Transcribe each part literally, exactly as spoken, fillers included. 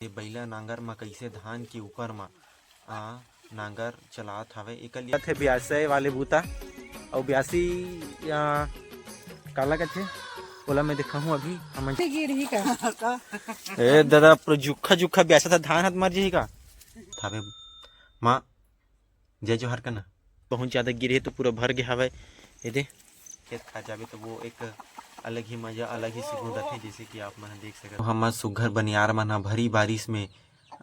ये बइला नांगर म कइसे धान के ऊपर म, आ, नांगर चलात हवे, एकर लिए थे बियासी वाले बूता। अउ बियासी, आ, काला कथे, ओला मैं दिखाहूँ अभी। हमन गिरही का? ए दादा, पूरा जुखा जुखा बियासा था, धान हाथ मर जही का? थावे माँ, जय जोहार करना। बहुत ज्यादा गिरे हे तो पूरा भर गे हवय। ये दे, खेत खार जाबे तो वो एक अलग ही मजा, अलग ही सुकून रथे, जैसे कि आप मन देख सकत हो। हमर सुग्घर बनियार मन ह भरी बारिश में,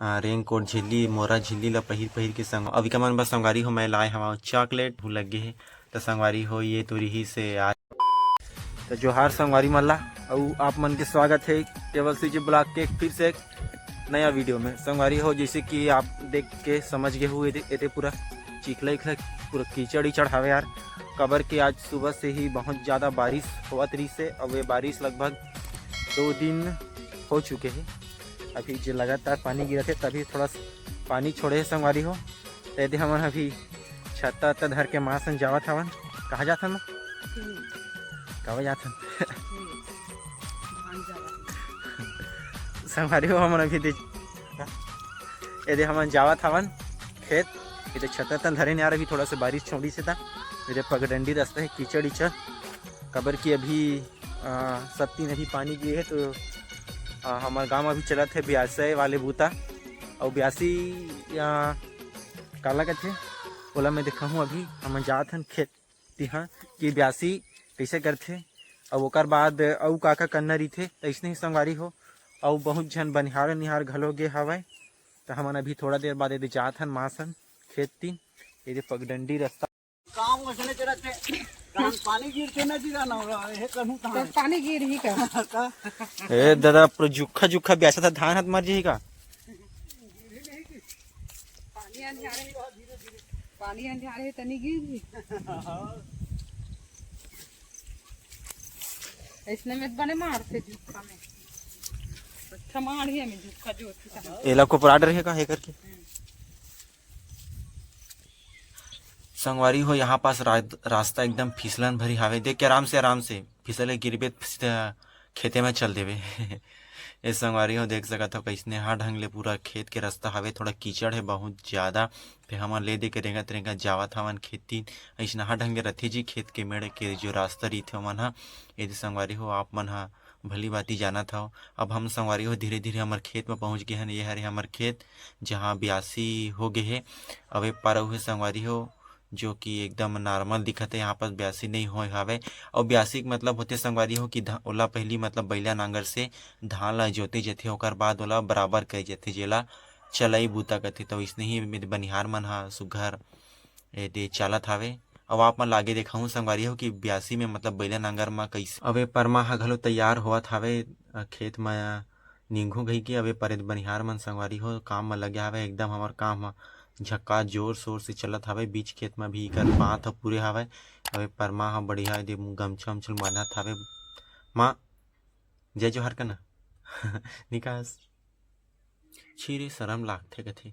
आ, रेनकोट झिल्ली, मोरा झिल्ली ला पहिर पहिर के संग, अभी का मन बर संगवारी हो, मैं लाए हवा चॉकलेट, भूख लग गे हे। तो संगवारी हो, ये तो रिहिस हे आज। तो जोहार संगवारी मन ला, अउ आप मन के स्वागत हे केवल सीजी ब्लॉग के फिर से एक नया वीडियो में। संगवारी हो, जैसे कि आप देख के समझ गए हुए, एदे, एदे पूरा चिखला इखला, पूरा कीचड़ इचड़ हावे यार, काबर के आज सुबह से ही बहुत ज़्यादा बारिश होवत रहिस हे। अब ये बारिश लगभग दो दिन हो चुके हे, अभी जो लगातार पानी गिरत हे तभी थोड़ा सा पानी छोड़े हे संगवारी हो। तो एदे हमन अभी छत्ता उत्ता धर के माँ संग जावत हवन। कहाँ जात हन माँ? कावे जात हन? संगवारी हो, हमन अभी दे, एदे हमन जावत हवन खेत। ये तो छत्ता तन धरे नहीं यार, अभी थोड़ा सा बारिश छोड़ी से था। ये पगडंडी रास्ता है, कीचड़ इचड़, काबर कि अभी, आ, सब तीन अभी पानी गिरे है, तो, आ, हमारे गांव में अभी चलत है ब्यासी वाले बूता। अउ ब्यासी, आ, काला कथे, ओला मैं दिखाहूँ। अभी हमन जात हन खेत तिहा कि ब्यासी कइसे करथे, अउ ओकर बाद अउ का का करना रहिथे। त अइसने ही संगवारी हो, अउ बहुत झन बनिहार निहार घलो गे हवय। त हमन अभी थोड़ा देर बाद एदे जात हन माँ सन खेत तीन। एदे पगडंडी रास्ता। काम वैसने चलत हे। काम पानी गिरते ना गिरा ना, हे कहूँ कहाँ तो है? पानी गिर ही का? का? ए दादा, पूरा जुखा जुखा ब्यासा था, धान हाथ मर जही का? पानी अंधियारे, पानी अंधियारे तनी गिर ही। अइसने में बने मारथे जुखा में। अच्छा मार ही हमें जुखा जो होती था। एला कोपरा डर हे का, हे करके? संगवारी हो, यहाँ पास रा-, रास्ता एकदम फिसलन भरी हावे। देख के आराम से, आराम से फिसले गिरबे त सीधा खेते में चल देबे। ए संगवारी हो, देख सकत हो कइसने हा ढंग ले पूरा खेत के रास्ता हावे। थोड़ा कीचड़ हे बहुत ज्यादा, फेर हमन ले दे के रेंगत रेंगत जावत हवन खेती। अइसनहा ढंग ले रथे जी खेत के मेड़ के जो रास्ता रहिथे ओमन ह। एदे संगवारी हो, आप मन ह भली बाती जानत हव। अब हम संगवारी हो धीरे धीरे हमर खेत में पहुँच गए हन। ये हरे हमर खेत, जहाँ ब्यासी हो गए हे। अब ए पार अउ हे संगवारी हो, जो कि एकदम नॉर्मल दिखत हे, यहाँ पास ब्यासी नहीं होए हावे। अउ ब्यासी के मतलब होथे संगवारी हो कि धा-, ओला पहली मतलब बैला नांगर से धान ला जोते जथे, ओकर बाद ओला बराबर करे जथे, जेला चलई बूता कथे। तो इसने ही मेरे बनिहार मन ह सुघर एदे चालत हावे। अउ आप मन लागे देखाहूँ संगवारी हो कि ब्यासी में मतलब बैला नांगर म कइसे। अब ए परमा ह घलो तैयार होवत हावे, अ, खेत म नींघू घई के। अब ए परेत बनिहार मन संगवारी हो काम म लगे हावे, एकदम हमर काम ह झक्का जोर शोर से चलत हावे। बीच खेत म भी एकर पात ह पूरे हावे। अब ए परमा ह बढ़िया एदे गमछा उमछा बांधत हावे। माँ, जय जोहार कना। निकास। छी रे, शरम लागथे कथे।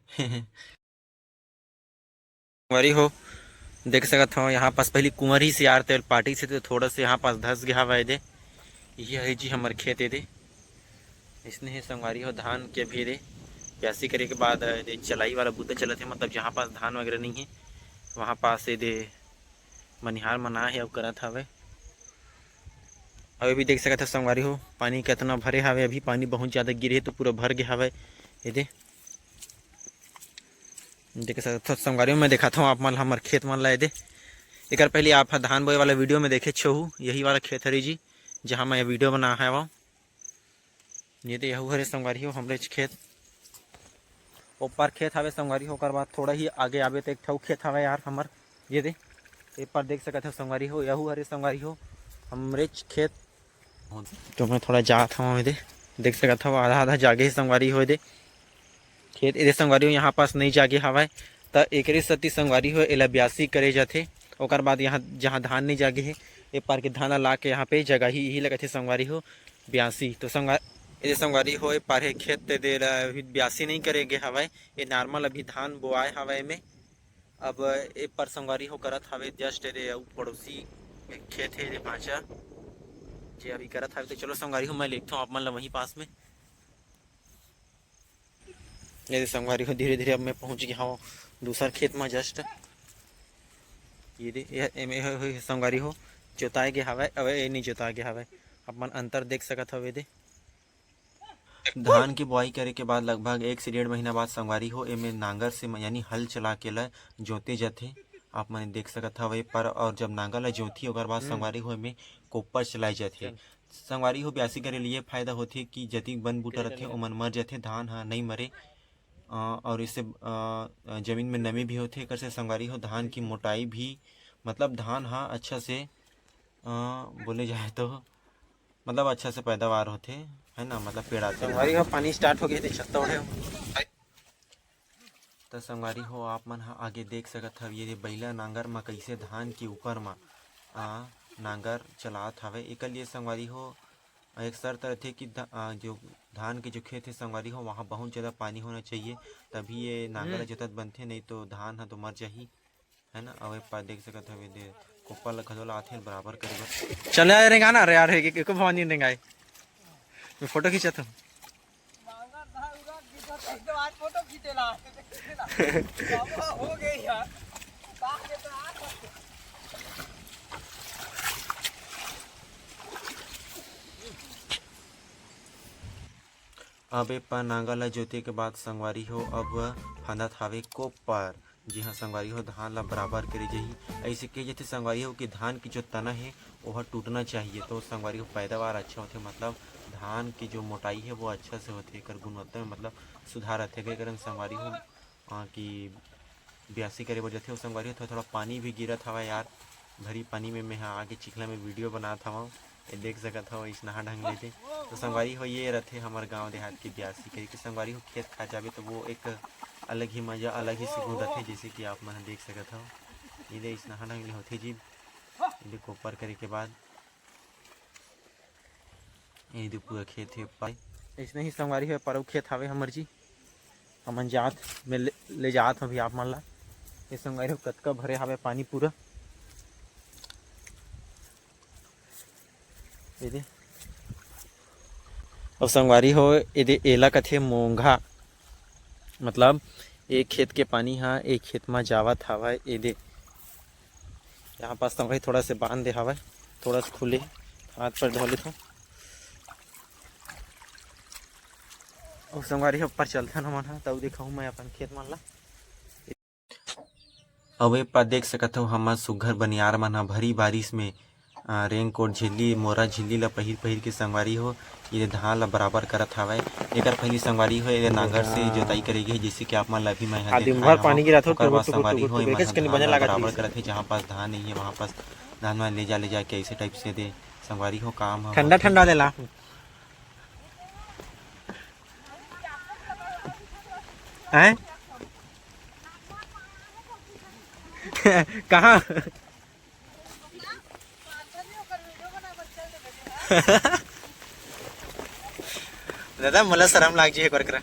संगवारी हो, देख सकत हव, यहाँ पास पहली कुंवर ही सियार तेल पार्टी से तो थोड़ा से यहाँ पास धस गया हवा एदे। ये है जी हमर खेत एदे। इसने हे संगवारी हो, धान के भी एदे ब्यासी करे के बाद एदे चलाई वाला बूता चलत हे, मतलब जहाँ पास धान वगैरह नहीं है, वहाँ पास एदे मनिहार मन आए हे अउ करत हवे। अउ ये भी देख सकत हव संगवारी हो, पानी कितना भरे हवे, अभी पानी बहुत ज्यादा गिरे हे तो पूरा भर गया हवे एदे। देख सकत हव संगवारी हो, मैं दिखात हव आप मन ल हमर खेत मन ला एदे। एकर पहले आप ह धान बोए वाला वीडियो में देखे छहू, यही वाला खेत हरे जी, जहाँ मैं वीडियो बना हवं। ये दे यहू हरे संगवारी हो हमरेच खेत, ओपार खेत हवे संगवारी हो, ओकर बाद थोड़ा ही आगे आबे त एक ठऊ खेत हवे यार हमर। ये दे, ए पार देख सकत हव संगवारी हो, यहू हरे संगवारी हो हमरेच खेत। तो मैं थोड़ा जात हवं एदे, देख सकत हव आधा आधा जागे हे संगवारी हो एदे। खेत एदे संगवारी हो, यहाँ पास नहीं जागे हवय, त एकरे सेती संगवारी हो एला ब्यासी करे जाथे। ओकर बाद यहाँ जहाँ धान नहीं जागे हे, ए पार के धान ला के यहाँ पे जगह ही यही लगथे संगवारी हो ब्यासी। तो संगवा-, एदे संगवारी हो, ए पार हे खेत, ते दे ला अभी ब्यासी नहीं करे गे हवय, ये नॉर्मल अभी धान बोआए हवय एमे। अब ए पार संगवारी हो करत हवे जस्ट एदे अउ पड़ोसी खेत हे एदे भांचा, जे अभी करत हवे। तो चलो संगवारी हो, मैं लेगथंव आप मन ला वहीं पास में। ये दे संगवारी हो, धीरे-धीरे अब मैं पहुँच गे हवं दूसर खेत म just। ये दे, ये, एमे, ये, ये संगवारी हो, जोताए गे हवय, अबे ये नइ जोताए गे हवय। अपन अंतर देख सकत हव, ये दे। धान के बोआई करे के बाद लगभग एक से डेढ़ महीना बाद संगवारी हो, एमे नांगर से म-, यानी हल चला के ल जोते जाथे। आप मन देख सकत हव ये पर, और जब नांगर ल जोतही, ओकर बाद हम्म। संगवारी हो, एमे कोपर चलाए जाथे। चल। संगवारी हो, बियासी करे ले ये फायदा होथे कि जतिक बन बूटा रथे, ओमन मर जाथे, धान ह नइ मरे। अ, और इससे, अ, अ, जमीन में नमी भी होथे, एकर से संगवारी हो, धान की मोटाई भी, मतलब धान ह अच्छा से, अ, बोले जाए तो, मतलब अच्छा से पैदावार होथे, है ना, मतलब पेड़ाथे। संगवारी हो, पानी start हो गे हे, छत्ता ओढ़े हो। त संगवारी हो, आप मन ह आगे देख सकत हव, ये दे बइला नांगर म कइसे धान के ऊपर म, आ, नांगर चलात हवय। एकर लिए संगवारी हो, एक शर्त रथे कि ध-, आ, जो धान के जो खेत हे संगवारी हो, वहाँ बहुत ज्यादा पानी होना चाहिए, तभी ये नांगर ल हम्म। जोतत बनथे, नहीं तो धान ह तो मर जाही, है ना। अउ ए पार देख सकत हव, ये दे कोपर ल घलो लाथे बराबर करे बर। चले आ रेंगा ना रे यार, एक, एक, एको भवानी रेंगा है। मैं फोटो खींचत हूँ। अब ए पार नांगर ल जोते के बाद संगवारी हो, अब फांदत हावे कोपर, जिहां संगवारी हो धान ल बराबर करे जाही। अइसे कहे जाथे संगवारी हो कि धान के जो तना हे, ओह टूटना चाहिए, तो संगवारी हो पैदावार अच्छा होथे, मतलब धान की जो मोटाई है वो अच्छा से होथे, एकर गुणवत्ता में मतलब सुधार आथे। एकर कारण संगवारी हो, अ, कि बियासी करे बर जाथे। अउ संगवारी हो, थोड़ा-थोड़ा पानी भी गिरत हवय यार, भरी पानी में मैं ह आके चिखला में वीडियो बनात हवं। ये देख सकत हव, अइसनहा ढंग ले दे। तो संगवारी हो, ये रथे हमर गांव देहात के बियासी करे के। संगवारी हो, खेत खार जाबे तो वो एक अलग ही मजा, अलग ही सुकून रथे, जैसे कि आप मन देख सकत हव। ये दे अइसनहा ढंग ले होथे जी, ये दे कोपर करे के बाद। ये दे पूरा खेत हे पाई। अइसने ही संगवारी हो, परऊ खेत हावे हमर जी। हमन जात में ले, ले जात हन अभी आप मन ला। ये संगवारी हो, कतका भरे हावे पानी पूरा। ये दे। अब संगवारी हो, ये दे, एला कथे मोंघा। मतलब एक खेत के पानी ह एक खेत म जावत हवय। ये दे, यहाँ पास संगवारी थोड़ा से बांध दे हवय, थोड़ा से खुले, हाथ पर धो लेथव। अउ संगवारी हो, ऊपर चलथन हमन ह, तब दिखाहूँ मैं अपन खेत मन ला। अउ ए पार देख सकत हव, हमर सुग्घर बनियार मन ह भरी बारिश में, अ, रेनकोट झिल्ली, मोरा झिल्ली ल पहिर-पहिर के संगवारी हो, ये धान ल बराबर करत हावय। एकर पहिली संगवारी हो, ये नांगर से जोताई करे गे हे, जइसे कि आप मन ल अभी मैं ह आ, दिन देखाय भर हवं। पानी गिरात हो, ओकर बाद टुकुर, संगवारी टुकुर, हो, टुकुर, एमन देखे ह कनी धान बने ल लागत बराबर रहिस। करत हे, जहाँ पास धान नइ हे, वहाँ पास धान मन ले जा, ले जा के अइसे टाइप से दे संगवारी हो काम ह ठंडा, होथे। ठंडा देला। हैं? कहाँ? दादा, मोला शरम लाग जी एक बार करा।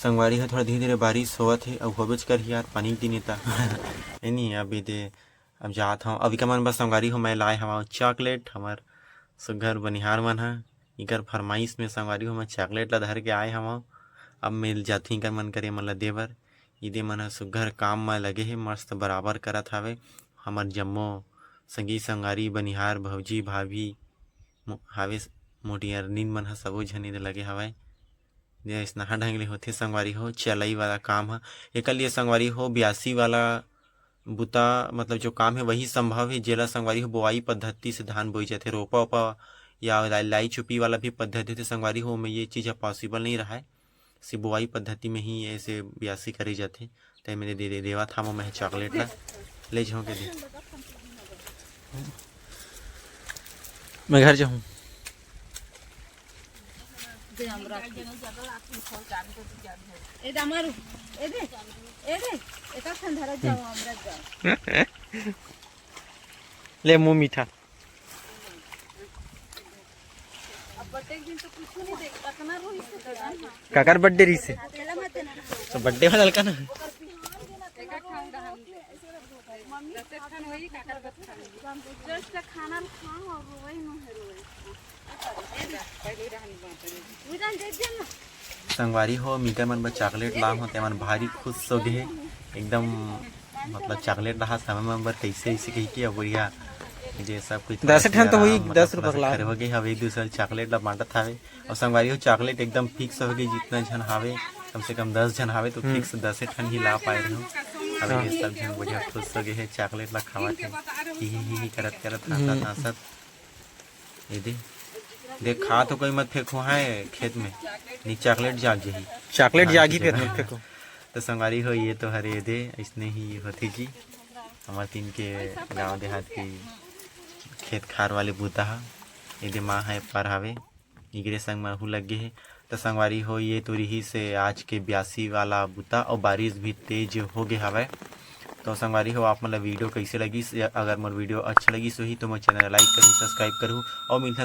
संगवारी हो, थोड़ा धीरे-धीरे बारिश होवत हे, अउ होबेच करही यार, पानी के दिन हे त। ए नी, अभी दे, अब जात हव। अभी का मन बस संगवारी हो, मैं लाए हवं chocolate, हमर सुग्घर बनिहार मन ह, इकर फरमाइश में संगवारी हो, मैं chocolate ला धर के आए हवं। अब मिल जाथे इकर मन करे, मन ला दे बर। इदे मन ह सुग्घर काम म लगे हे, मस्त बराबर करत हावे। हमर जम्मो संगी संगारी, बनिहार, भौजी, भाभी, मो-, हावे स-, मोटियारनीन मन ह सबो झन एदे लगे हवय। ये अइसनहा ढंग ले होथे संगवारी हो, चलई वाला काम ह। एकर लिए संगवारी हो, बियासी वाला बुता, मतलब जो काम हे, वही संभव हे, जेला संगवारी हो, बोआई पद्धति से धान बोई जाथे। रोपा ओपा या लाई, लाई चुपी वाला भी पद्धति होथे संगवारी हो, ओमे ये चीज ह possible नइ रहय। से बोआई पद्धति में ही ऐसे बियासी करे जाथे। ते मेरे दे, दे देवा था, मैं chocolate ला ले जाऊँ के दे। मैं घर जाऊँ। ए दे, ए दे, एका ठन धरत जाओ, हमरा जाओ। ले मुँह मीठा। अब बटे दिन तो कुछ नहीं देख, कतना रोई से काकर बर्थडे रहिसे? तो बर्थडे में ललका ना। संगवारी हो, मीटर मन बर चॉकलेट लाम हो, तेमन भारी खुश हो गे हे। एकदम, मतलब, चॉकलेट रहा समय मन बर कैसे ऐसे कही के, अब बढ़िया जे सब कुछ थोड़ा दस ठन तो होई, दस रुपया के लाम। खड़े हो गे, अब एक दूसरे चॉकलेट ला बांटत हवे। और संगवारी हो, चॉकलेट एकदम फिक्स हो गे, जितना झन हावे, कम से कम दस झन हावे तो हम्म। फिक्स दसे ठन ही ला पाए रहो। अब ये सब झन बढ़िया खुश हो गे हे, चॉकलेट ला खावत हे, ही ही ही ही करत करत, हंसत हम्म। हंसत। ये दे, देख, खा तो कोई मत फेंको है खेत में, नहीं चॉकलेट जाग जाही। चॉकलेट हाँ, जागी ठीक है। फेर मत फेंको। तो संगवारी हो, ये तो हरे दे, इसने ही होथे जी, हमर तीन के गांव देहात के खेत खार वाले बूता हा। ये दे माँ है पर हावे, इगरे संग महू लग गे हे। तो संगवारी हो, ये तो रहिसे आज के ब्यासी वाला बूता, और बारिश भी तेज हो गे हवय। तो संगवारी हो, आप मन ला वीडियो कैसे लगिस? या अगर मोर वीडियो अच्छा लगिस होही तो मोर चैनल लाइक करू, सब्सक्राइब करू, और मिलथन